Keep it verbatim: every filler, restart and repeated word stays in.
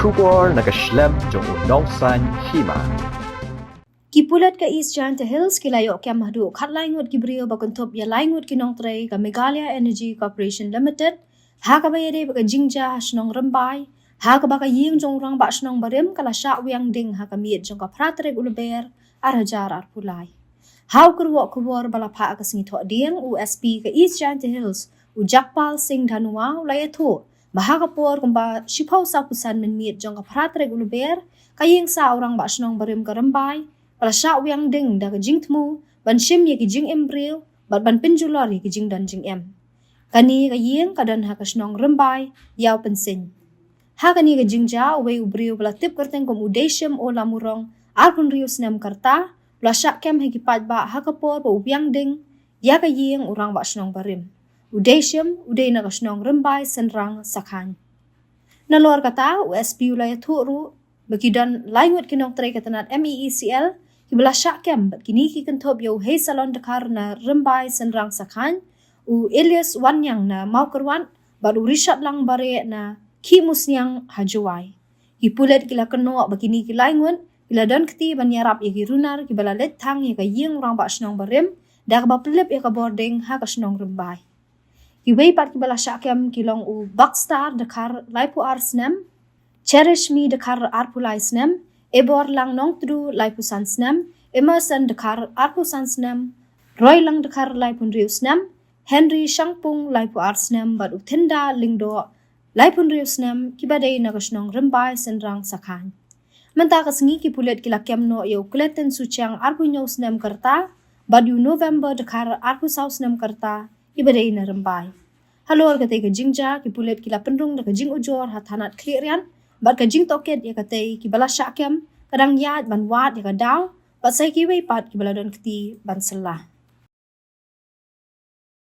Khubor na ka shlem jong u nongsan hima. Ki pulit ka East Jaintia Hills ki la ïoh kem haduh khatlai ngut ki briew ba kynthup ïa lai ngut ki nongtrei ka Meghalaya Energy Corporation Limited, ha kaba ïadei bad ka jingjia ha shnong Rymbai, ha kaba ka ïing jong u rangbah shnong barim ka la shah wiang ding ha ka miet jong ka phra tarik u Lber, ar hajar arphew lai. Ha u kyrwoh khubor ba la phah ha ka sngi Thohdieng, u S P ka East Jaintia Hills, u Jagpal Singh Dhanua, u la ïathuh ba ha ka por kumba shiphew saw phew san mynmiet jong ka phra tarik u Lber, ka ïing sah u rangbah shnong barim ka Rymbai ka la shah wiang ding da ka jingthmu ban shim ïa ki jingim briew bad ban pynjulor ïa ki jingdon jingem. Kane ka ïing ka don ha ka shnong Rymbai, Ïawpynsieñ. Ha kane ka jingjia, uwei u briew ba la tip kyrteng kum u Deishim Olamurong, arphew hynriew snem ka rta, u la shah kem ha ki paidbah ha ka por ba u wiang ding ïa ka ïing u rangbah shnong barim. U Deishim u dei na ka shnong Rymbai Synrang Sakhain. Nalor kata, u S P u la ïathuh ruh ba ki don lai ngut ki nongtrei ka tnat M E E C L kiba la shah kem, bad kine ki kynthup ïa u Heisalon Dkhar na Rymbai Synrang Sakhain, u Elias Wanniang na Mawkyrwat, bad u Rishatlang Bareh na Khimusniang ha Jowai. Ki pulit ki la kynnoh ba kine ki lai ngut ki la don kti ban ïarap ïa ki runar kiba la leit thang ïa ka ïing u rangbah shnong barim da kaba pynlip ïa ka bording ha ka shnong Rymbai. Kiwei pat kiba la shah kem ki long u Bakstar Dkhar, laiphew ar snem, Cherishmi Dkhar, arphew lai snem, Eborlang Nongtdu, laiphew san snem, Emerson Dkhar, arphew san snem, Roylang Dkhar, laiphew hynriew snem, Henry Shangpung, laiphew ar snem, bad u Thinda Lyngdoh, laiphew hynriew snem, kiba dei na ka shnong Rymbai Synrang Sakhain. Mynta ka sngi ki pulit ki la kem noh ïa u Clayton Suchiang, arphew hynñiew snem ka rta, bad ïa u November Dkhar, arphew saw snem ka rta, kiba dei na Rymbai. Halor katei ka jingjia, ki pulit ki la pynrung da ka jingujor ha thanat Khliehriat, bad ka jingtohkit ïa katei kiba la shah kem ka dang ïaid ban wad ïa ka daw, bad sa ïa kiwei pat kiba la don kti ban syllah.